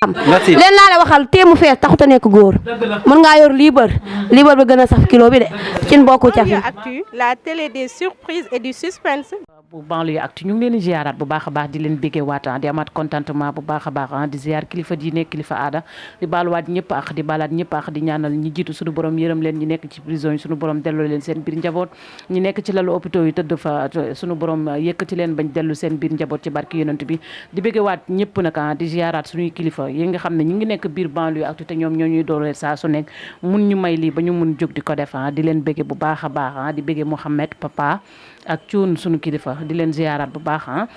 leen laa la waxal téemu fees taxut a nekk góor mën ngaa yor liibar ba gën a saf kilo bi de cin bokku cafi Actu la télé des surprises et du suspense. bu Banlieue Actu ñu ngi leen di ziaraat bu baax a baax di leen béggee waata di amaat contentement bu baax a baax di ziar kilifa diine kilifa aada di baaluwaat ñëpp ak di baalaat ñëpp ak di ñaanal ñi jiitu suñu borom yërëm leen ñi nekk ci prison yi suñu borom delloo leen seen biir njaboot ñi nekk ci lalu hôpitaux yi tëdd fa suñu borom yëkkati leen bañ dellu seen biir njaboot ci barki yonent bi di béggee waat ñëpp nag di ziaraat suñuy kilifa yi nga xam ne ñi ngi nekk biir Banlieue Actu te ñoom ñoo ñuy dooleel saa su nekk mun ñu may lii ba ñu mun jóg di ko def di leen béggee bu baax a baax di béggee Mouhamed Papa ak cuun suñu kilifa di leen ziaraat bu baax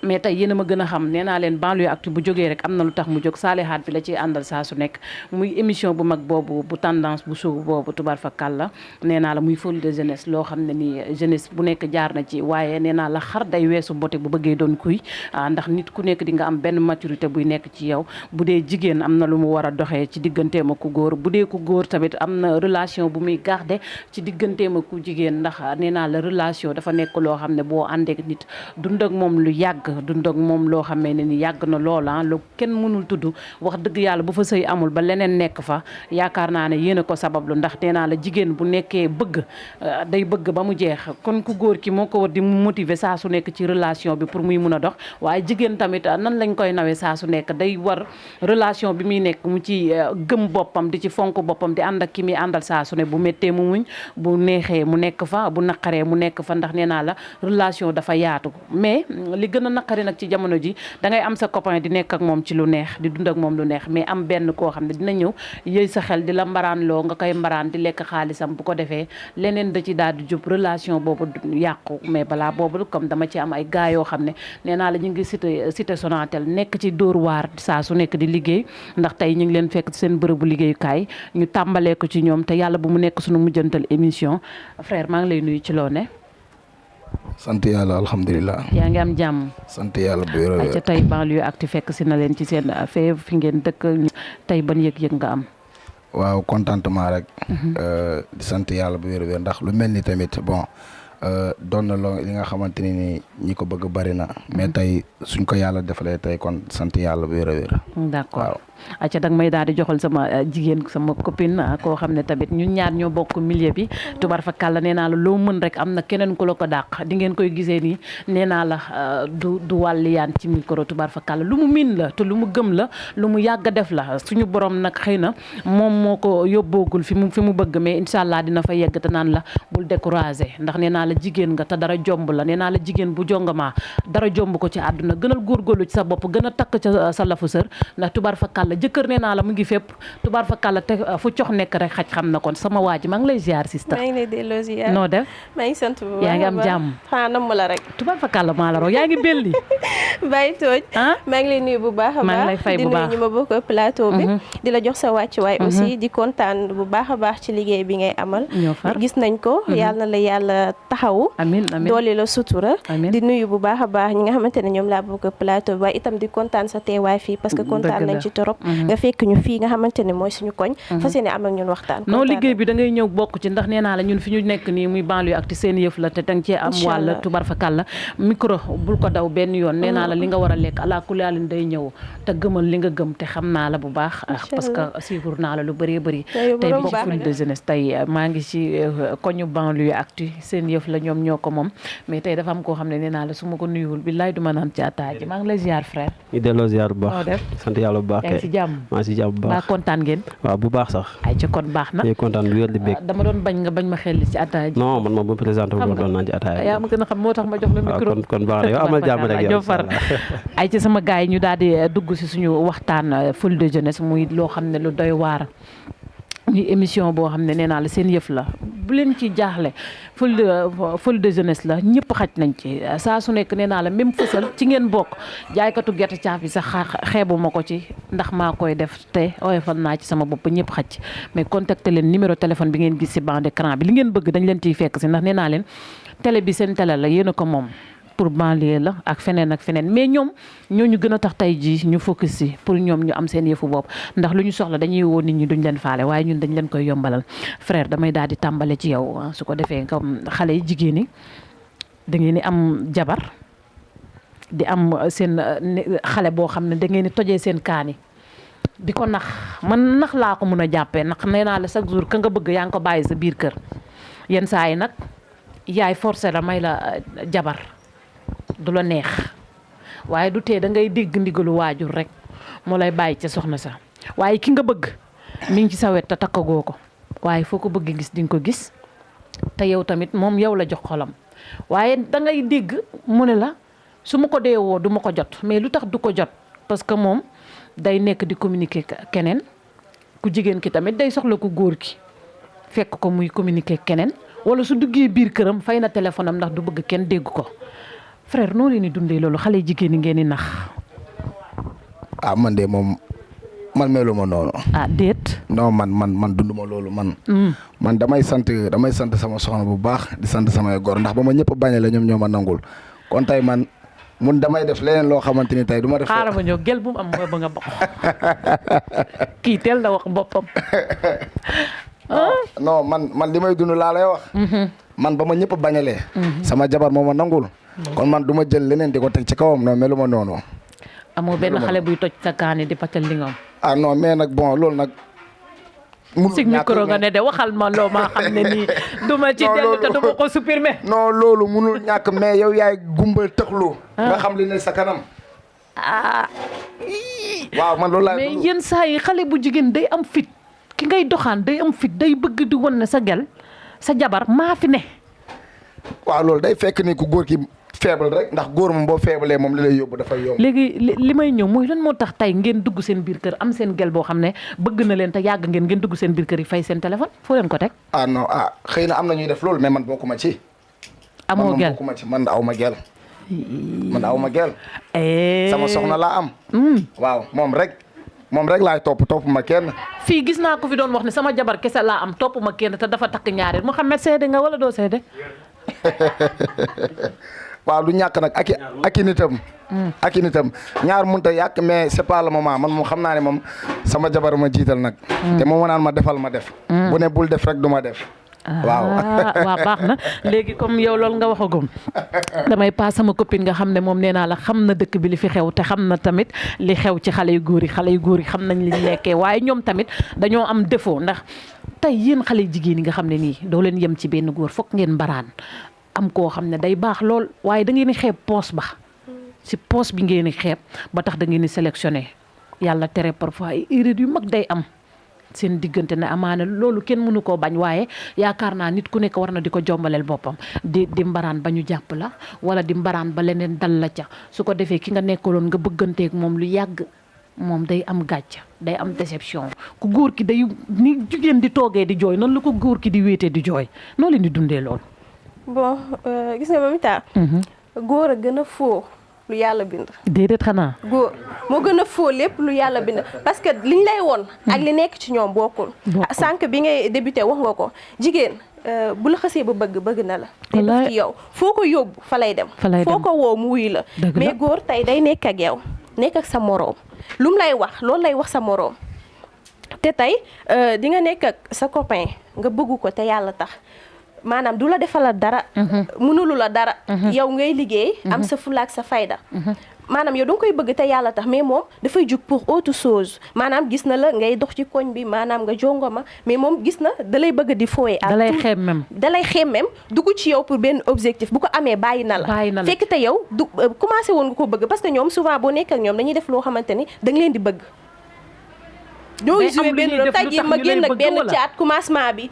mais tey yéen a ma gën a xam nee naa leen Banlieue Actu bu jógee rek am na lu tax mu jóg saalihaat bi la ciy àndal saa su nekk muy émission bu mag boobu bu tendance bu suuf boobu tubar fa kàlla nee naa la muy folie de jeunesse loo xam ne nii jeunesse bu nekk jaar na ci waaye nee naa la xar day weesu mbote bu bëggee doon kuy ndax nit ku nekk di nga am benn maturité buy nekk ci yow bu dee jigéen am na lu mu war a doxee ci digganteem ak ku góor bu dee ku góor tamit am na relation bu muy garder ci digganteem ak ku jigéen ndax nee naa la relation dafa nekk loo xam ne boo àndeek nit dund ak moom lu yàgg dund ak moom loo xamee ne ni yàgg na loola lu kenn mënul tudd wax dëgg yàlla bu fa sëy amul ba leneen nekk fa yaakaar naa ne yéen a ko sabablu ndax nee naa la jigéen bu nekkee bëgg day bëgg ba mu jeex kon ku góor ki moo ko war di motiver saa su nekk ci relation bi pour muy mun a dox waaye jigéen tamit nan lañ koy nawee saa su nekk day war relation bi muy nekk mu ci gëm boppam di ci fonk boppam di ànd ak ki muy àndal saa su ne bu méttee mu muñ bu neexee mu nekk fa bu naqaree mu nekk fa ndax nee naa la relation dafa yaatu mais li gën a naqari nag ci jamono ji da ngay am sa copain di nekk ak moom ci lu neex di dund ak moom lu neex mais am benn koo xam ne dina ñëw yëy sa xel di la mbaraan loo nga koy mbaraan di lekk xaalisam bu ko defee leneen da ci daal di jub relation boobu yàqu mais balaa boobu comme dama ci am ay gars yoo xam ne nee naa la ñu ngi cité Sonatel nekk ci dóor waar saa su nekk di liggéey ndax tey ñu ngi leen fekk seen bërëbu liggéeyukaay ñu tàmbalee ko ci ñoom te yàlla bu mu nekk suñu mujjantal émission frère maa ngi lay nuyu ci loo ne sant yàlla alhamdulilah. yaa ngi am jàmm. sant yàlla bu wér a wér. ca tey Banlieue Actu fekk si na leen ci seen fee fi ngeen dëkk tey ban yëg-yëg nga am. waaw contentement rek. di sant yàlla bu wér a wér ndax lu mel ni tamit bon doon na loo li nga xamante ni ñi ko bëgg bari na. mais tey suñ ko yàlla defalee tey kon sant yàlla bu wér a wér. d'accord acca dag may daal di joxal sama jigéen sama copine koo xam ne tamit ñun ñaar ñoo bokk milieu bi tubar fa kàlla nee naa la loo mën rek am na keneen ku la ko dàq di ngeen koy gisee nii nee naa la du wàlliyaan ci micro tubar fa kàlla lu mu miin la te lu mu gëm la lu mu yàgg a def la suñu borom nag xëy na moom moo ko yóbboogul fi mu bëgg mais incha allah dina fa yegg te naan la bul découragé ndax nee naa la jigéen nga te dara jomb la nee naa la jigéen bu jongamaa dara jomb ko ci àdduna gënal góorgóorlu ci sa bopp gën a takk ca sa lafu sër ndax tubar fa kàlla jëkkër nee naa la mu ngi fépp tubaar fa kàlla te fu cox nekk rek xaj xam na kon sama waa ji maa ngi lay ziar sista maa ngi lay delloo ziar noo def maa ngi sant bu baax yaa ngi am jàmm xanaa nam la rek tubaar fa kàlla maa la raw yaa ngi belli bàyyi tooj maa ngi lay nuyu bu baax a maa ngi lay fay bu baax di nuyu ñu ma bokk plateau bi di la jox sa wàccuwaay aussi di kontaan bu baax a baax ci liggéey bi ngay amal gis nañ ko yàlla na la yàlla taxawu amiin amiin doole la sutura di nuyu bu baax a baax ñi nga xamante ne ñoom laa bokk plateau bi waaye itam di kontaan sa teewaay fii parce que kontaan nañ ci torop nga fekk ñu fii nga xamante ne mooy suñu koñ fas yéene am ak ñun waxtaan non liggéey bi da ngay ñëw bokk ci ndax nee naa la ñun fi ñu nekk nii muy Banlieue Actu seen yëf la te danga cee am wàll tubar fa kàlla micro bul ko daw benn yoon nee naa la li nga war a lekk ala kulli halin day ñëw te gëmal li nga gëm te xam naa la bu baax parce que suivre naa la lu bëree bëri tey bi ci folie de jeunesse tey maa ngi ci koñu Banlieue Actu seen yëf la ñoom ñoo ko moom mais tey dafa am koo xam ne nee naa la su ma ko nuyuwul billaay du ma naan ci ataaji maa ngi lay ziar frère ñu delloo ziar bu baax sant yàlla bu baax yaa ngi si jàmm maa si jàmm bu baax kontaan ngeen waaw bu baax sax ay ci kon baax na kontaan bu wér di bég dama doon bañ nga bañ ma xel ci ataaya ji non man moom bu présenté wu doon naan ci ataaya yaa ma gën a xam moo tax ma jox la micro kon baax na yow amal jàmm rek yow far ay ci sama gars yi ñu daal di dugg si suñu waxtaan folie de jeunesse muy loo xam ne lu doy waar ñuy émission boo xam ne nee naa la seen yëf la bu leen ci jaaxle folie de jeunesse la ñëpp xaj nañ ci saa su nekk nee naa la même fësal ci ngeen bokk jaaykatu gerte caaf yi sax xeebu ma ko ci ndax maa koy def te oyofal naa ci sama bopp ñëpp xaj mais contacté leen numéro téléphone bi ngeen gis ci bande d'écran bi li ngeen bëgg dañ leen ciy fekk si ndax nee naa leen télé bi seen télé la yéen a ko moom pour banlieue la ak feneen mais ñoom ñooñu gën a tax tey jii ñu focus si pour ñoom ñu am seen yëfu bopp ndax lu ñu soxla dañuy woo nit ñi duñ leen faale waaye ñun dañ leen koy yombalal frère damay daal di tàmbale ci yow su ko defee comme xale yi jigéen ñi da ngeen di am jabar di am seen xale boo xam ne da ngeen di tojee seen kaani di ko nax man nax laa ko mën a jàppee ndax nee naa la chaque jour ka nga bëgg yaa ngi ko bàyyi sa biir kër yenn saa yi nag yaay forcé la may la jabar du la neex waaye du tee da ngay dégg ndigalu waajur rek moo lay bàyyi ca soxna sa waaye ki nga bëgg mi ngi ci sa wet te takkagoo ko waaye foo ko bëgg gis di nga ko gis te yow tamit moom yow la jox xolam waaye da ngay dégg mu ne la su ma ko dee woo du ma ko jot mais lu tax du ko jot parce que moom day nekk di communiquer keneen ku jigéen ki tamit day soxla ku góor ki fekk ko muy communiquer keneen wala su duggee biir këram fay na téléphone am ndax du bëgg kenn dégg ko frère noo leen di dundee loolu xale jigéen ñi ngeen di nax. ah man de moom man melu ma noonu. ah déet. non man dunduma loolu man. man damay sant sama soxna bu baax di sant samay gor ndax ba ma ñëpp bañee la ñoom ñoo ma nangul kon tey man mun damay def leneen loo xamante ni tey du ma def. xaaral ma ñëw gel bu mu am mooy ba nga bokk kii teel na wax boppam. non man li may dund laa lay wax. man ba ma ñëpp bañalee. sama jabar moo ma nangul. kon man du ma jël leneen di ko teg ci kawam non melu ma noonu. amoo benn xale buy toj sa kaani di pàccal li nga am. ah non mais nag bon loolu nag. si micro nga ne de waxal ma loo ma xam ne nii du ma ci dellu te du ma ko supprimer. non loolu munul ñàkk mais yow yaay gumbal tëxlu. nga xam li ne sa kanam. waaw man loolu laay. mais yenn saa yi xale bu jigéen day am fit ki ngay doxaan day am fit day bëgg di wan ne sa gel sa jabar maa fi ne. waaw loolu day fekk ni ku góor ki faible rek ndax góor moom boo faiblee moom li lay yóbbu dafay yomb. léegi li may ñëw mooy lan moo tax tey ngeen dugg seen biir kër am seen gel boo xam ne bëgg na leen te yàgg ngeen dugg seen biir kër yi fay seen téléphone foo leen ko teg. ah non xëy na am na ñuy def loolu mais man bokkuma ci. amoo gel bokkuma ci man aw ma gel. man aw ma gel. sama soxna laa am. waaw moom rek laay topp ma kenn. fii gis naa ko fi doon wax ne sama jabar kese laa am topp ma kenn te dafa takk ñaareel Mouhamed seede nga wala doo seede. waaw du ñàkk nag ak i nitam ñaar mënut a yàq mais c'est pas le moment man moom xam naa ne moom sama jabar ma jiital nag. te moom naan ma defal ma def. bu ne bul def rek du ma def. waaw baax na léegi comme yow loolu nga waxagum damay paas sama copine nga xam ne moom nee naa la xam na dëkk bi li fi xew te xam na tamit li xew ci xale yu góor yi xam nañ li ñu nekkee waaye ñoom tamit dañoo am défaut ndax tey yéen xale jigéen yi nga xam ne nii doo leen yem ci benn góor foog ngeen mbaraan am koo xam ne day baax lool waaye da ngeen di xeeb poos ba si poos bi ngeen di xeeb ba tax da ngeen di sélectionné yàlla tere parfois ay erreur yu mag day am seen diggante ne amaana loolu kenn mënu koo bañ waaye yaakaar naa nit ku nekk war na di ko jombaleel boppam di mbaraan ba ñu jàpp la wala di mbaraan ba leneen dal la ca su ko defee ki nga nekkaloon nga bëgganteeg moom lu yàgg moom day am gàcc day am déception ku góor ki day ni jigéen di toogee di jooy noonu la ko góor ki di wéetee di jooy noo leen di dundee loolu. bon gis nga Mamita. góor a gën a foo lu yàlla bind. déedéet xanaa. góor moo gën a foo lépp lu yàlla bind parce que liñ lay woon. ak li nekk ci ñoom bokkul. sànq bi ngay débuté wax nga ko jigéen bu la xasee ba bëgg na la. te def ci yow foo ko yóbbu fa lay dem. foo ko woo mu wuy la. mais góor tey day nekk ak yow nekk ak sa moroom lu mu lay wax loolu lay wax sa moroom te tey di nga nekk ak sa copain nga bëgg ko te yàlla tax. maanaam du la defalal dara. mënulu la dara. yow ngay liggéey. am sa fulaak sa fayda. maanaam yow danga koy bëgg te yàlla tax mais moom dafay jug pour autre chose maanaam gis na la ngay dox ci koñ bi maanaam nga jongoma mais moom gis na da lay bëgg di fooye. da lay xemmem dugg ci yow pour benn objectif bu ko amee bàyyi na la. fekk te yow du commencé woon nga ko bëgg parce que ñoom souvent boo nekk ak ñoom dañuy def loo xamante ni da nga leen di bëgg. ñoo joué benn rôle tey jii ma génn ak benn caat commencement bi.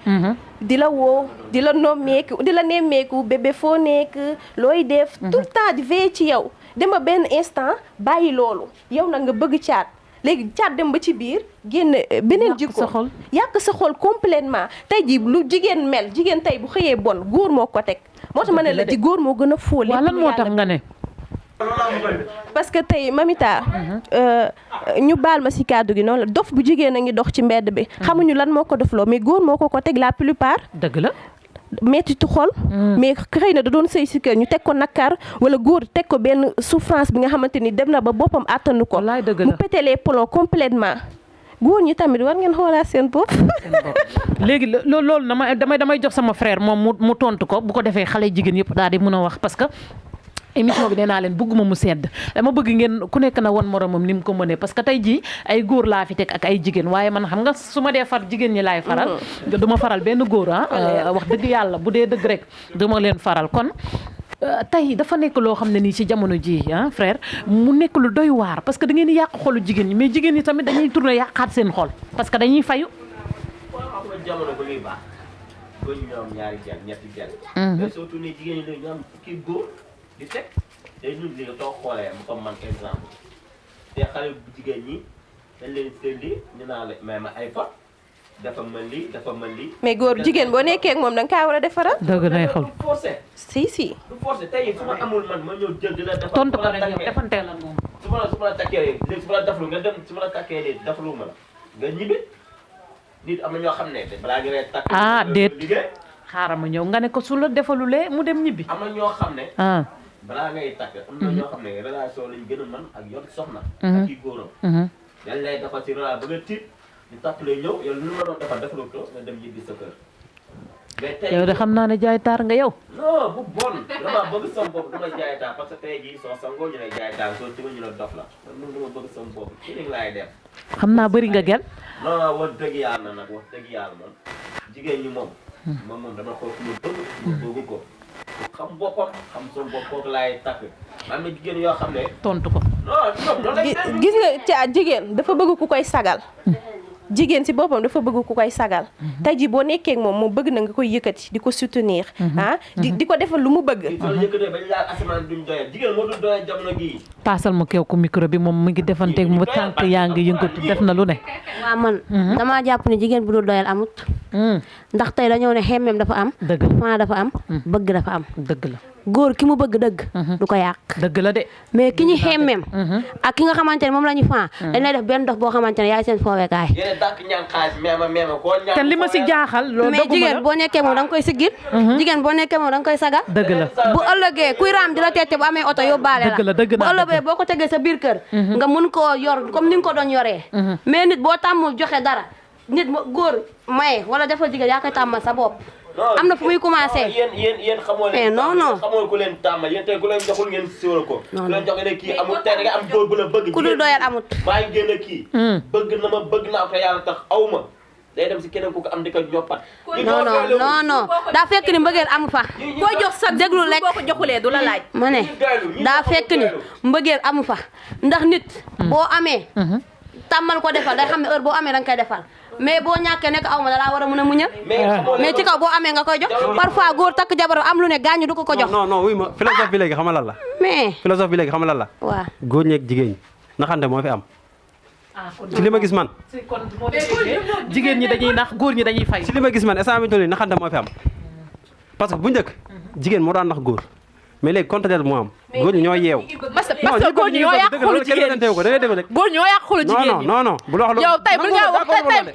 di la woo di la nemmeeku bébé foo nekk looy def. tout le temps di veiller ci yow dem ba benn instant bàyyi loolu yow nag nga bëgg caat léegi caat dem ba ci biir génn beneen jikko yàq sa xol complètement tey jii lu jigéen mel jigéen tey bu xëyee bon góor moo ko teg moo tax ma ne la di góor moo gën a fóol. lan moo tax nga ne. parce que tey Mamita ñu baal ma ci kàddu gi noonu la dof bu jigéen a ngi dox ci mbedd bi xamuñu lan moo ko dofloo mais góor moo ko teg la plupart. dëgg la. mettitu xol. mais xëy na da doon sëy ci kër ñu teg ko nakar wala góor teg ko benn souffrance bi nga xamante ni dem na ba boppam àttanu ko. mu pété les plombs complètement góor ñi tamit war ngeen xoolaat seen bopp. léegi loolu damay jox sama frère moom mu tontu ko bu ko defee xale jigéen yëpp daal di mën a wax parce que. émission bi nee naa leen bëgguma mu sedd dama bëgg ngeen ku nekk na won moromam ni mu ko mënee parce que tey jii ay góor laa fi teg ak ay jigéen waaye man xam nga su ma dee far jigéen ñi laay faral du ma faral benn góor wax dëgg yàlla bu dee dëgg rek du ma leen faral kon tey dafa nekk loo xam ne nii ci jamono ji frère mu nekk lu doy waar parce que da ngeen di yàq xolu jigéen ñi mais jigéen ñi tamit dañuy tourné yàqaat seen xol parce que dañuy fayu jamono ba luy baax góor ñi ñoo am ñaari gel ñetti gel mais surtout ne jigéen ñi léegi ñoo am kii góor di teg day ñun léegi too xoolee mu comme man exemple te xale bu jigéen ñi dañ leen sëlli ñu naa la mais ma ay fa dafa mën lii dafa mën lii mais góor jigéen boo nekkee ak moom da nga kaa war a defaral. dëgg nay xol du forcé si du forcé tey su ma amul man ma ñëw jël di la defal tontu ko rek yow defanteel ak moom su ma la takkee léegi su ma la defalu nga dem su ma la takkee léegi defalu ma la nga ñibbi nit am na ñoo xam ne balaa ñu lay takk déet liggéey xaaral ma ñëw nga ne ko su la defalulee mu dem ñibbi am na ñoo xam ne balaa ngay takk am na ñoo xam ne relation lañ gën a mën ak yor soxna ak kii góoram dañ lay defal ci relation ba nga tiit ñu takk lay ñëw yow lu ma doon defal defaloo ko nga dem ñibbi sa kër mais tey yow de xam naa ne jaay taar nga yow non bu bon dama bëgg sama bopp dama jaay taar parce que tey jii soo sangoo ñu ne jaay taar soo tiga ñu ne dof la man dama bëgg sama bopp ci li laay def xam naa bëri nga gel non wax dëgg yàlla nag wax dëgg yàlla moom jigéen ñi moom moom dama xool ku ma bëgg ko xam boppam xam sama bopp kooku laay takk am na jigéen yoo xam ne tontu ko non loolu lay gis nga ca jigéen dafa bëgg ku koy sagal jigéen si boppam dafa bëgg ku koy sagal tey jii boo nekkee ak moom bëgg na nga koy yëkkati di ko soutenir di ko defal lu mu bëgg soo yëkkatee bañ laal asamaan duñ doyal jigéen moo dul doyal jamono gii paasal ma keew ko micro bi moom mu ngi defanteeg mu tànk yaa ngi yëngatu def na lu ne waaw man damaa jàpp ne jigéen bu dul doyal amut ndax tey dañoo ne xemmeem dafa am dëgg la fan dafa am bëgg dafa am dëgg la góor ki mu bëgg dëgg du ko yàq dëgg la de mais ki ñu xemmeem ak ki nga xamante ne moom la ñu fan dañ lay def benn dox boo xamante ne yaay seen foowekaay yéen dàkk ñaan xaalis meema koo ñaan te li ma si jaaxal loolu mais jigéen boo nekkee moom da nga koy siggil jigéen boo nekkee moom da nga koy sagal dëgg la bu ëllëgee kuy raam di la teete bu amee oto yóbbaale dëgg la dëgg bu ëllëgee boo ko tegee sa biir kër nga mun koo yor comme ni nga ko doon yoree mais nit boo tàmmul joxe dara nit góor maye wala dafa jigéen yaa koy tàmmal sa bopp am na fu muy commencé yéen xamoo leen non xamoo ku leen tàmmal yéen tey ku leen joxul ngeen siwal ko ku leen jox ne kii amul tey da nga am góor bu la bëgg ku dul doyal amut maa ngi génn kii bëgg na ma bëgg naa te yàlla tax aw ma day dem si keneen ku ko am di ko ñoppat non daa fekk ni mbëggeel amu fa koo jox sa déglu rek boo ko joxulee du la laaj ma ne daa fekk ni mbëggeel amu fa ndax nit boo amee tàmmal ko defal day xam ne heure boo amee da nga koy defal mais boo ñàkkee nekk aw ma da laa war a mën a muñal mais ci kaw boo amee nga koy jox parfois góor takk jabar am lu ne gaañu du ko jox non wuy ma philosophe bi léegi xam nga lan la mais philosophe bi léegi xam nga lan la waaw góor ñeeg jigéen ñi naxante moo fi am ci li ma gis man jigéen ñi dañuy nax góor ñi dañuy fay ci li ma gis man instant bi toll naxante moo fi am parce que bu njëkk jigéen moo daan nax góor mais léegi contraire moo am góor ñi ñoo yeew parce que góor ñi ñoo yàq xolu jigéen ko da ngay dégg rek góor ñi ñoo yàq xolu jigéen ñi non bu wax yow tey mën ngaa wax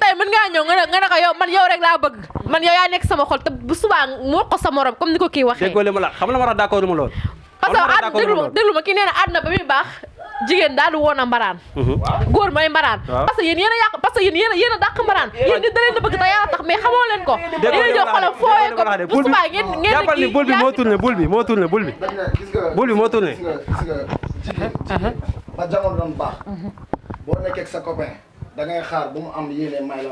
tey mën ngaa ñëw nga ne ko yow man yow rek laa bëgg man yow yaa nekk sama xol te bu subaa mu wax ko sa morom comme ni ko kii waxee déggoo li ma la xam la ma tax d'accord ma lool parce que déglu ma kii nee na àdduna ba muy baax jigéen daal di woon a mbaraan góor mooy mbaraan parce que yéen yéen a yàq parce que yéen a dàq mbaraan yéen nit da leen a bëgg te yàlla tax mais xamoo leen ko yéen jox xolam fooyee ko bu subaa ngeen jàppal ni bul bi moo tourné bul bi moo tourné bul bi moo tourné jigéen ba jamono doon baax boo nekkee ak sa copain da ngay xaar bu mu am yéene may la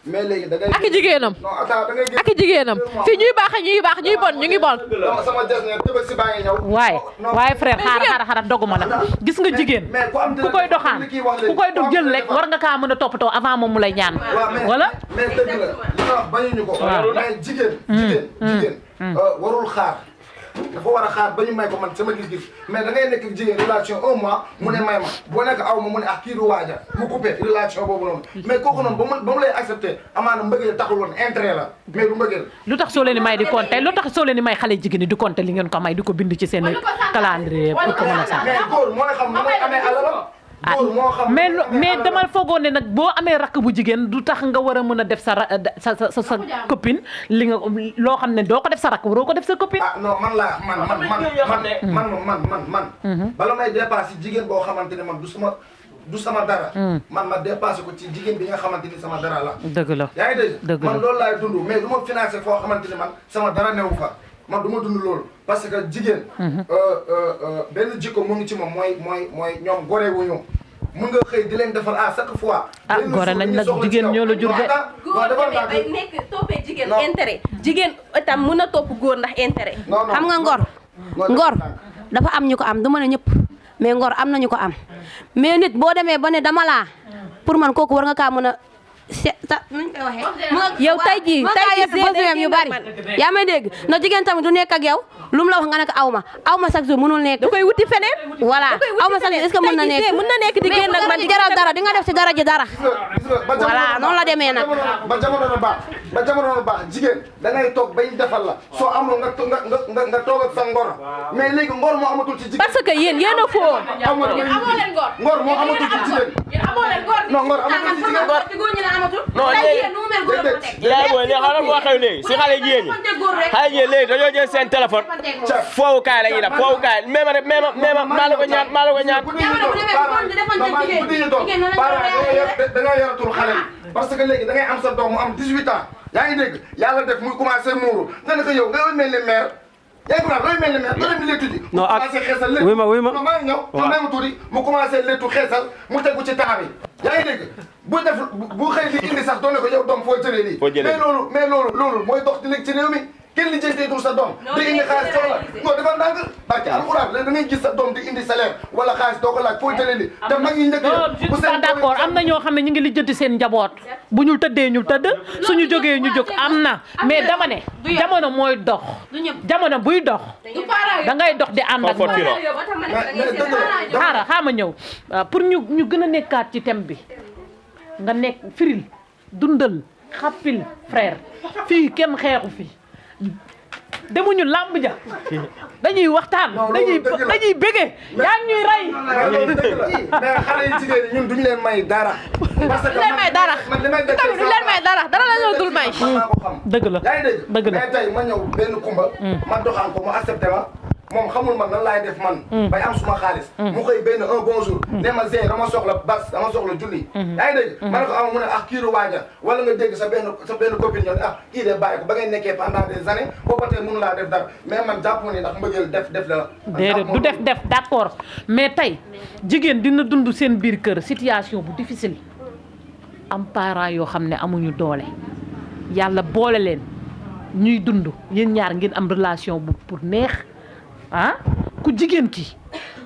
mais léegi da ngay ak jigéenam non attends da ngay ak jigéenam fii ñuy baax ñuy bon ñu ngi bon sama des ne tëbëg si baa ngi ñëw waaye frère xaara doguma la gis nga jigéen ku koy doxaan ku koy do jël rek war nga kaa mën a toppatoo avant moom mu lay ñaan wala mais dëgg la li nga wax bañuñu ko mais jigéen warul xaar dafa war a xaar ba ñu may ko man sama gis-gis mais da ngay nekk jigéen relation 1 mois mu ne may ma boo nekk aw ma mu ne kii du waaja mu coupé relation boobu noonu mais kooku noonu ba mu lay accepté amaana mbëggeel taxul woon intérêt la mais du mbëggeel lu tax soo leen di may di compter lu tax soo leen di may xale jigéen ñi di compter li ngeen ko may di ko bind ci seen calendrier pour ko mën a sax mais góor moo xam nu muy amee alalam góor moo xam mais dama foogoon ne nag boo amee rakk bu jigéen du tax nga war a mën a def sa copine li nga loo xam ne doo ko def sa rakk waroo ko def sa copine non man laa man bala may dépassé jigéen boo xamante ne man du sama dara man ma dépassé ko ci jigéen bi nga xamante ni sama dara la dëgg la yaa ngi dégg man loolu laay dund mais du ma financé foo xamante ni man sama dara newu fa man du ma dund loolu parce que jigéen benn jikko mu ngi ci moom mooy ñoom gore wuñu mun nga xëy di leen defal à chaque fois gore nañ nag jigéen ñoo la jur de góor dafay bay nekk toppee jigéen intérêt jigéen itam mën a topp góor ndax intérêt xam nga ngor dafa am ñu ko am du ma ne ñëpp mais ngor am na ñu ko am mais nit boo demee ba ne dama laa pour man kooku war nga kaa mën a nuñ koy waxee yow tey jii besoin yu bari yaa may dégg na jigéen tamit du nekk ak yow lu mu la wax nga ne ko aw ma chaque jour mënul nekk da koy wuti feneen voilà aw ma chaque jour est-ce que mën na nekk di génn ak man di jaral dara di nga def ci dara ji dara voilà noonu la demee nag ba jamono baax jigéen da ngay toog bay defal la soo amul nga toog ak sa ngor mais léegi ngor moo amatul ci jigéen parce que yéen a foo amoo leen ngor moo amatul ci jigéen amoo leen ngor non ngor amatul ci jigéen non léegi booy léegi xam moo xew léegi si xale jigéen ñi léegi dañoo jël seen téléphone foowukaay la ñuy def foowukaay mais ma maa la ko ñaan da nga yaratul xale yi parce que léegi da ngay am sa doom mu am 18 ans yaa ngi dégg yàlla def muy commencé muuru nga ne ko yow nga mel ni mère yaa ngi looy mel ni mère nga dem di lettu ji mu commencé xeesal léttu wuy ma non maa ngi ñëw ma may mu tuuti mu commencé lettu xeesal mu tegu ci temps bi yaa ngi dégg bu def bu xëy di indi sax doone ko yow doom foo jëlee lii mais loolu mooy dox di nekk ci réew mi kenn li jënteetul sa doom di indi xaalis jox la non dafa ndànk barke alxuraan léegi da ngay gis sa doom di indi salaire wala xaalis doo ko laaj foo jëlee li te mag yi njëkk bu seen d'accord am na ñoo xam ne ñu ngi lijjanti seen njaboot bu ñu tëddee ñu tëdd suñu jógee ñu jóg am na mais dama ne jamono mooy dox jamono buy dox da ngay dox di ànd ak xaama ñëw pour ñu gën a nekkaat ci thème bi nga nekk firil dundal xappil frère fii kenn xeexu fi demuñu làmb ja dañuy waxtaan dañuy bëgge yaa ngi ñuy rey mais xale yi jigéen ñun duñu leen may dara parce que leen may dara tamit du leen may dara la ñoo dul may dëgg la yaa ngi dégg dëgg la mais tey ma ñëw benn kumba ma doxaan ko mu accepté ma moom xamul man nan laay def man bay am suma xaalis mu xëy benn un bon jour ne ma Zé dama soxla bas dama soxla julli yaa ngi dégg ma ne ko ama mu ne ah kiiru waaja wala nga dégg sa benn copine ñoo ne ah kii de bàyyi ko ba ngay nekkee pendant des années booba tey mënu laa def dara mais man jàpp ni ndax mbëggeel def la déedéet du def d'accord mais tey jigéen dina dund seen biir kër situation bu difficile am parents yoo xam ne amuñu doole yàlla boole leen ñuy dund yéen ñaar ngeen am relation bu pour neex ah ku jigéen ki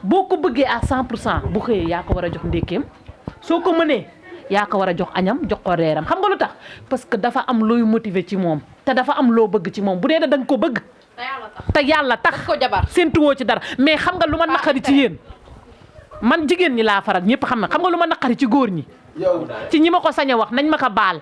boo ko bëggee à 100% bu xëyee yaa ko war a jox ndékkeem soo ko mënee yaa ko war a jox añam jox ko reeram xam nga lu tax parce que dafa am looy motiver ci moom te dafa am loo bëgg ci moom bu dee da nga ko bëgg te yàlla tax ko jabar séntuwoo ci dara mais xam nga lu ma naqari ci yéen man jigéen ñi laa faral ñëpp xam na xam nga lu ma naqari ci góor ñi ci ñi ma ko sañ a wax nañ ma ko baal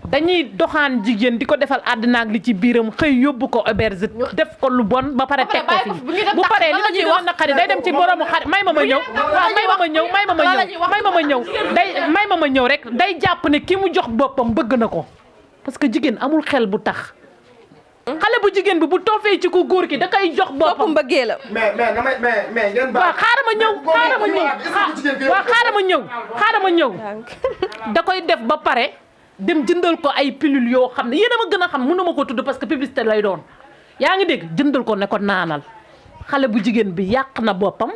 dañuy doxaan jigéen di ko defal àddina ak li ci biiram xëy yóbbu ko auberge def ko lu bon ba pare teg ko fi bu paree li ma ciy wax naqari day dem ci boromu xarit may ma ñëw waaw may ma ma ñëw rek day jàpp ne ki mu jox boppam bëgg na ko parce que jigéen amul xel bu tax xale bu jigéen bi bu toofee ci ku góor ki da koy jox boppam bëggee la mais ngeen waaw xaaral ma ñëw da koy def ba pare dem jëndal ko ay pilule yoo xam ne yéen a ma gën a xam mënu ma ko tudd parce que publicité lay doon yaa ngi dégg jëndal ko ne ko naanal xale bu jigéen bi yàq na boppam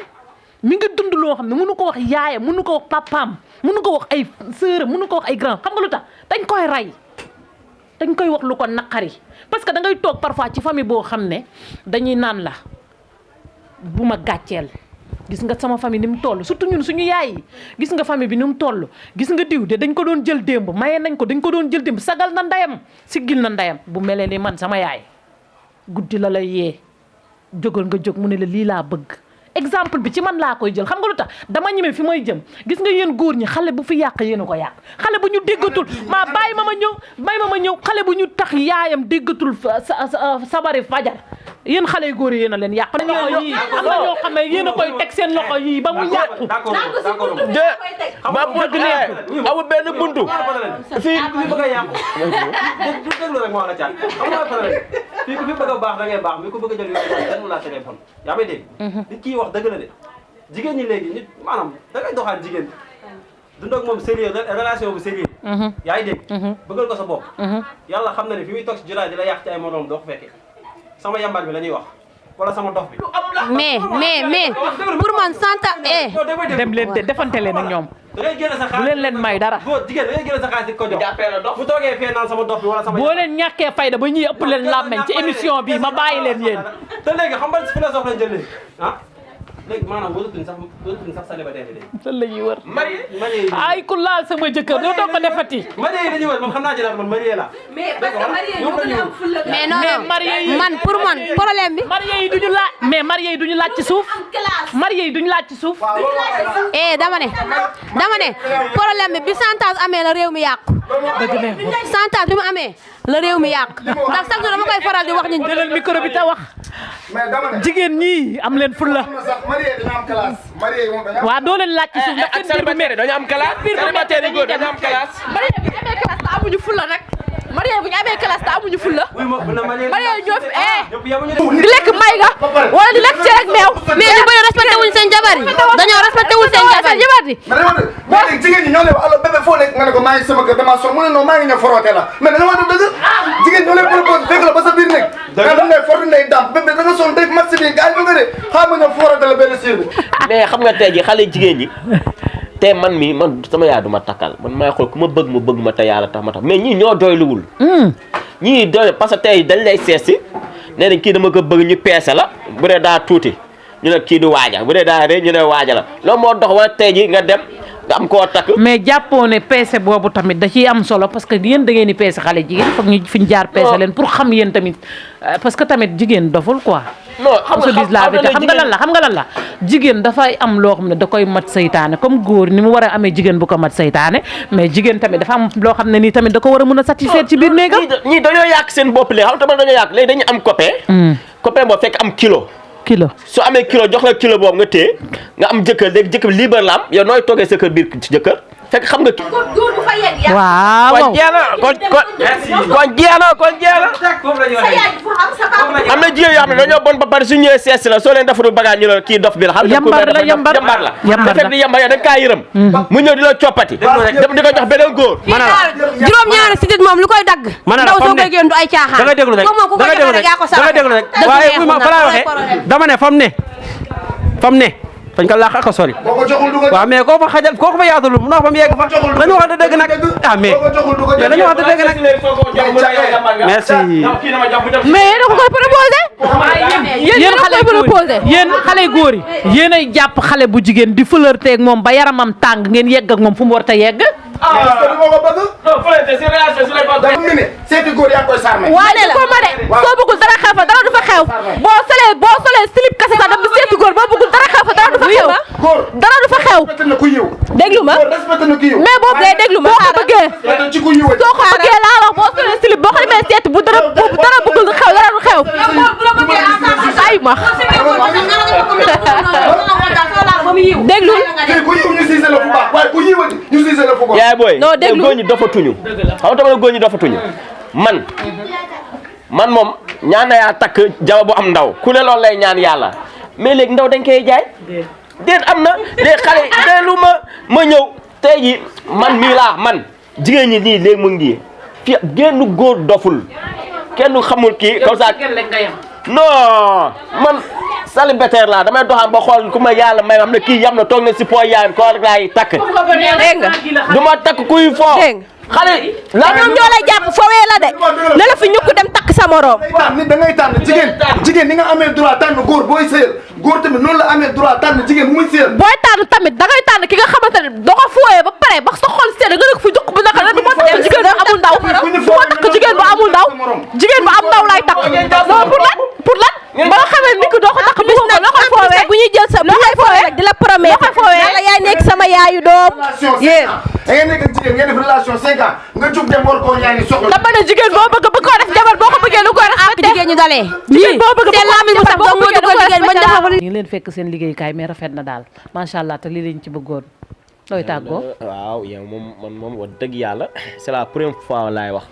mi ngi dund loo xam ne mënu ko wax yaayam mënu ko wax papaam mënu ko wax ay sœuram mënu ko wax ay grand xam nga lu tax dañ koy rey dañ koy wax lu ko naqari parce que da ngay toog parfois ci famille boo xam ne dañuy naan la bu ma gàcceel gis nga sama famille ni mu toll surtout ñun suñu yaay yi gis nga famille bi ni mu toll gis nga diw de dañ ko doon jël démb maye nañ ko dañ ko doon jël démb sagal na ndeyam siggil na ndeyam bu melee ni man sama yaay guddi la lay yee jógal nga jóg mu ne la lii laa bëgg exemple bi ci man laa koy jël xam nga lu tax dama ñeme fi may jëm gis nga yéen góor ñi xale bu fi yàq yéen a ko yàq xale bu ñu déggatul maa bàyyi ma ma ñëw xale bu ñu tax yaayam déggatul sabari fajar yéen xale yu góor yi yéen a leen yàq loxo yii am na ñoo xam ne yéen a koy teg seen loxo yii ba mu yàqu ba bëgg ne amul benn buntu fii ku fi bëgg a yàqu du déglu rek moo la caat xam nga problème fii ku fi bëgg a baax da ngay baax mi ku bëgg a jël yoon kenn mu laa téléphone yaa may dégg nit kii wax dëgg la de jigéen ñi léegi nit maanaam da ngay doxaan jigéen dund ak moom sérieux relation bu sérieux yaa ngi dégg bëggal ko sa bopp yàlla xam na ne fi muy toog si jotaay di la yàq ci ay moroom doo ko fekkee sama yambar bi la ñuy wax wala sama dof bi. mais pour man santa dem leen defante leen ak ñoom da ngay génne sa bu xaalis leen may dara góor jigéen da ngay génne sa xaalis di ko jox bu toogee fee naan sama dof bi wala sama boo leen ñàkkee fayda ba ñuy ëpp leen làmmeñ ci émission bi ma bàyyi leen yéen te léegi xam nga philosophe lañ jël léegi ah léegi maanaam wëratuñ sax célibataire yi léegi lan la ñuy wër marié ay ku laal sama jëkkër doo toog ko defati marié yi dañuy wër man xam naa ci dara man marié la mais parce que marié ñoo gën a am fulla mais non mais marié yi man pour man problème bi marié yi duñu laaj mais marié yi duñu laaj ci suuf marié yi duñu laaj ci suuf dama ne problème bi chantage amee la réew mi yàqu dëgg ne chantage bi mu amee la réew mi yàqu ndax chaque jour dama koy faral di wax ñu jëlal micro bi te wax mais dama ne jigéen ñii am leen fulla am na sax marié dañu am classe marié yi moom dañu am waa doo leen laaj ci suuf ndax seen biir bu métti dañu am classe célibataire yi góor dañu am classe marié bu ñu amee classe te amuñu fulla nag marié bu ñu amee classe te amuñu fulla marié ñoo fi di lekk may nga wala di lekk cere ak meew mais ñu bëri respecté wuñ seen jabar yi dañoo respecté wuñ seen jabar yi mais dama ne mais léegi jigéen ñi ñoo lay wax allo bébé foo nekk nga ne ko maa ngi sama kër dama sonn mu ne non maa ngi ñëw foroote la mais da nga wax dëgg jigéen ñoo lay propose fekk la ba sa biir nekk nga dem ne fortu ndey dàmp bébé da nga sonn def match bi gaañ nga de xaar ma ñëw foroote la benn siir bi mais xam nga tey ji xale jigéen ñi te man sama yaay du ma takkal man maay xool ku ma bëgg ma te yàlla tax ma tax mais ñii ñoo doyluwul ñii doy parce que tey dañ lay seet si nee nañ kii dama ko bëgg ñu peese la bu dee daa tuuti ñu ne kii du waaja bu dee daa rëy ñu ne waaja la loolu moo dox wala tey ji nga dem nga am koo takk mais jàppoo ne peese boobu tamit da ciy am solo parce que yéen da ngeen di peese xale jigéen foog ñu fi ñu jaar peese leen pour xam yéen tamit parce que tamit jigéen doful quoi non xam nga lan la jigéen dafay am loo xam ne da koy mat saytaane comme góor ni mu war a amee jigéen bu ko mat saytaane mais jigéen tamit dafa am loo xam ne nii tamit da ko war a mën a satisfaire ci biir néegam ñii dañoo yàq seen bopp léegi xam nga dañoo yàq léegi dañu am copain boo fekk am kilo su amee kilo jox la kilo boobu nga téye nga am jëkkër léegi jëkkër bi libre la am yow nooy toogee sa kër biir ci jëkkër fekk xam nga góor bu fa yegg yaa waaw kon jeex na kon jeex na sa yaay fu am sa papa am na jigéen yoo xam ne dañoo bon ba pare su ñëwee sees la soo leen defaru bagage ñu la kii dof bi la xam yambar la da fekk di yambar yow da nga kaa yërëm mu ñëw di la coppati di ko jox beneen góor juróom-ñaari si dit moom lu koy dagg ndaw soo koy génn du ay caaxaan da nga déglu rek moom ku koy def rek yaa ko da nga déglu rek waaye fu ma fa laa waxee dama ne fam ne fañ ko laax ak a sori boo ko joxul du ko waaw mais koo fa xajal koo ko fa yaatalul mu ndox ba mu yegg fa dañu wax dëgg nag ah mais dañu wax dëgg nag merci mais yéen a ko koy proposé yéen xale góor yi yéen ay jàpp xale bu jigéen di flirter ak moom ba yaramam tàng ngeen yegg ak moom fu mu war ta yegg seeti góor yaa koy sarme waane la ko ma de soo bëggul dara xew fa dara du fa xew boo solee slip kese sax dama seeti góor boo bëggul dara xew fa dara du fa xew dara du fa xew respecté na ku yiw déglu ma respecté na ku yiw mais boo dee déglu ma boo ko bëggee ci ku yiw soo ko bëggee laa wax boo solee slip boo ko demee seeti bu dara bëggul xew dara du xew ay ma déglu ku yiw ñu siise la fu baax waaye ku yiwati ñu siise la fu baax yaay booy non déglu góor ñi dofatuñu xam nga tamit góor ñi dofatuñu man moom ñaan na yaa takk jaba bu am ndaw ku ne loolu lay ñaan yàlla mais léegi ndaw dañ koy jaay déet am na léegi xale deelu ma ñëw tey ji man mii laa man jigéen ñi nii léegi mu ngi fi génn góor doful kenn xamul kii comme ça non man célibataire laa damay doxaan ba xool ku ma yàlla may xam ne kii yam na toog na si po yaayam ko rek laay takk dégg nga du ma takk kuy foo xale la ñoom ñoo lay jàpp fowee la de ne la fi ñukk dem takk sa morom nit da ngay tànn jigéen ni nga amee droit tànn góor booy sëyal góor tamit noonu la amee droit tànn jigéen bu muy sëyal booy tànn tamit da ngay tànn ki nga xamante ne doo ko fooyee ba pare ba sa xol seet nga ne ko fi jukk bu naka ne du ma takk jigéen bu amul ndaw du ma takk jigéen bu amul ndaw jigéen bu am ndaw lay takk non pour lan ba nga xamee nit ki doo ko takk bu ko loo koy foowee bu ñuy jël sa bu ñuy foowee rek di la promettre yàlla yaay nekk sama yaayu doom yéen da ngeen nekk ak jigéen ngeen def relation 5 ans nga jóg dem war koo ñaani soxla dama ne jigéen boo bëgg koo def jabar boo ko bëggee lu koy respecté jigéen ñu dalee jigéen boo bëgg seen laamin bu sax doo moo dugal jigéen bañ defal ñu ngi leen fekk seen liggéeykaay mais rafet na daal macha allah te lii lañ ci bëggoon looy tàggoo waaw yow moom wax dëgg yàlla c'est la première fois laay wax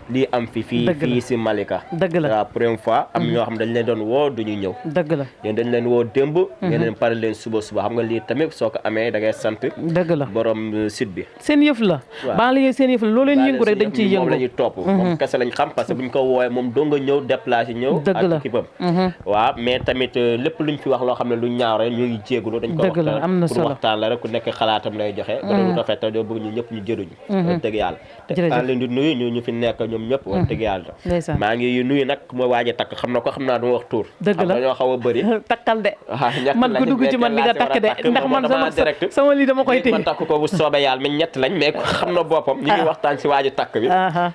lii am fii si Malika. dëgg la waaw première fois am ñoo xam dañ leen doon woo duñu ñëw. dëgg la yéen dañ leen woo démb. ngeen leen pare leen suba xam nga lii tamit soo ko amee da ngay sant. dëgg la borom site bi. seen yëf la. waaw banlieue seen yëf la loo leen yëngu rek dañ ciy yëngu. moom la ñuy topp. moom kese lañ xam parce que buñ ko woowee moom doo nga ñëw déplacé ñëw. dëgg la ak équipe am. waaw mais tamit lépp luñ fi wax loo xam ne lu ñaaw rek ñu ngi jéegulu dañ ko waxtaan am na pour solo waxtaan la rek ku nekk xalaatam lay joxe. ba lu rafet te doo bëgg ñu ñëpp ñu jëruñu. wax dëgg yàlla te maa leen di nuyu ñu fi nekk ñoom ñëpp wax dëgg yàlla maa ngi nuyu nag ma waaj a takk xam na ko xam naa duma wax tuur. dëgg la dañoo xaw a bëri. takkal de man ku dugg ci man di nga takk de ndax man sama lii dama koy téye ma takk ko bu soobee yàlla mais ñett lañ mais ko xam na boppam ñu ngi waxtaan si waaj a takk bi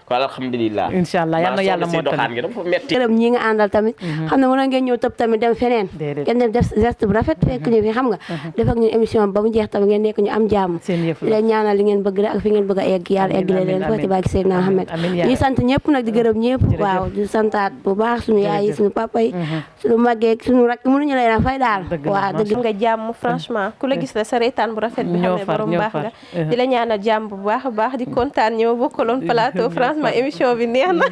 ko alhamdulilah incha allah yal na yàlla moo doxaan gi dafa metti gërëm ñi nga àndal tamit xam ne mën ngeen ñëw tëb tamit dem feneen ngeen dem def geste bu rafet fekk ñu fi xam nga def ak ñu émission ba mu jeex tamit ngeen nekk ñu am jàmm leen ñaanal li ngeen bëgg rek ak fi ngeen bëgg a egg yàlla eggale leen fo ci bàkki Seydina Mohamed ñi sant ñëpp nag di gërëm ñëpp waaw di santaat bu baax suñu yaay yi suñu papa yi suñu màggeeg suñu rak mënuñu leen a fay daal waaw dëgg nga jàmm franchement ku la gis la sa reetaan bu rafet bi xam ne borom baax nga di la ñaanal jàmm bu baax a baax di kontaan ñëw bokkaloon plateau franchement émission bi neex na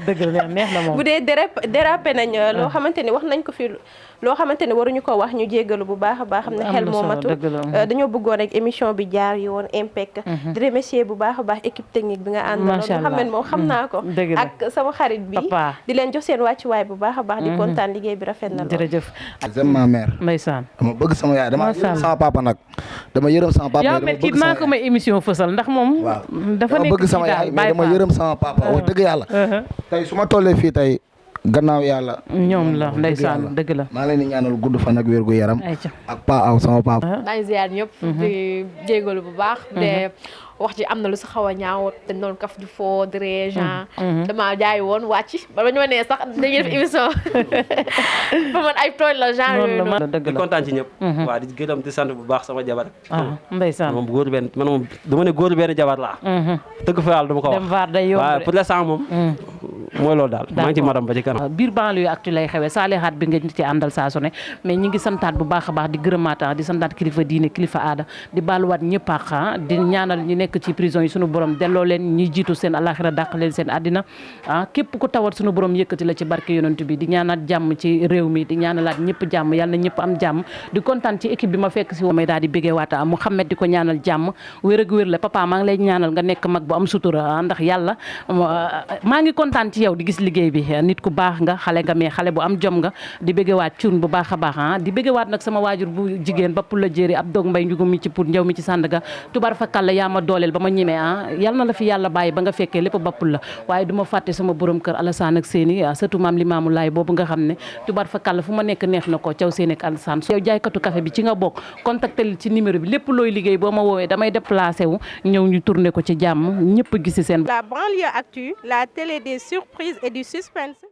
bu dee dérapé nañ loo xamante ni wax nañ ko fi loo xamante ne waruñu ko wax ñu jéggalu bu baax a baax xam ne xel moo matu dañoo bëggoon rek émission bi jaar yoon impec di remercier bu baax a baax équipe technique bi nga àndaloon xam ne moom xam naa ko ak sama xarit bi di leen jox seen wàccuwaay bu baax a baax di kontaan liggéey bi rafet na lool jërëjëf j'aime ma mère ndeysaan dama bëgg sama yaay dama yërëm sama papa nag dama yërëm sama papa yaa mel kii naa ko may émission fësal ndax moom dafa nekk bëgg sama yaay mais dama yërëm sama papa wax dëgg yàlla tey su ma tollee fii tey gannaaw yàlla ñoom la ndeysaan dëgg la maa leen di ñaanal gudd fan ak wér gu yaram ak pa aw sama papa maa ngi ziar ñëpp di jégalu bu baax de wax ji am na lu si xaw a ñaaw dañ doon kaf di foo di ree genre dama jaay woon wàcc ba ñu ma nee sax dañuy def émission ba man ay tooñ la genre yooyu noonu di kontaan ci ñëpp waaw di gërëm di sant bu baax sama jabar ndeysaan moom góor benn man moom dama ne góor benn jabar laa dëgg fa yàlla dama ko wax waaw pour l'instant moom mooy loolu daal maa ngi ci madam ba ci kanam biir banlieue actu lay xewee saalihaat bi nga ci àndal saa su ne mais ñi ngi santaat bu baax a baax di gërëmaat di santaat kilifa diine kilifa aada di baaluwaat ñëpp ak di ñaanal ñi nekk ci prison yi sunu borom delloo leen ñi jiitu seen alaxira dàq leen seen àddina képp ku tawat sunu borom yëkkati la ci barke yonent bi di ñaanaat jàmm ci réew mi di ñaanalaat ñëpp jàmm yàlla na ñëpp am jàmm di kontaan ci équipe bi ma fekk si may daal di bégee waata Mouhamed di ko ñaanal jàmm wér ak wér la papa maa ngi lay ñaanal nga nekk mag bu am sutura ndax yàlla maa ngi kontaan ci yow di gis liggéey bi nit ku baax nga xale nga mais xale bu am jom nga di béggewaat cuun bu baax a baax di béggewaat nag sama waajur bu jigéen ba pour la jéeri ab doog mbay njugum mi ci pour njaw mi ci Sandaga tubar fa kàlla yaa ma dooleel ba ma ñemee yal na la fi yàlla bàyyi ba nga fekkee lépp bappul la waaye du ma fàtte sama borom kër Alassane ak Séni surtout maam Limaamu Laay boobu nga xam ne tubar fa kàlla fu ma nekk neex na ko caw Séni ak Alassane yow jaaykatu café bi ci nga bokk contactel ci numéro bi lépp looy liggéey boo ma woowee damay déplacé wu ñëw ñu tourné ko ci jàmm ñëpp gisi seen La banlieue actu, la télé des surprises et du suspense.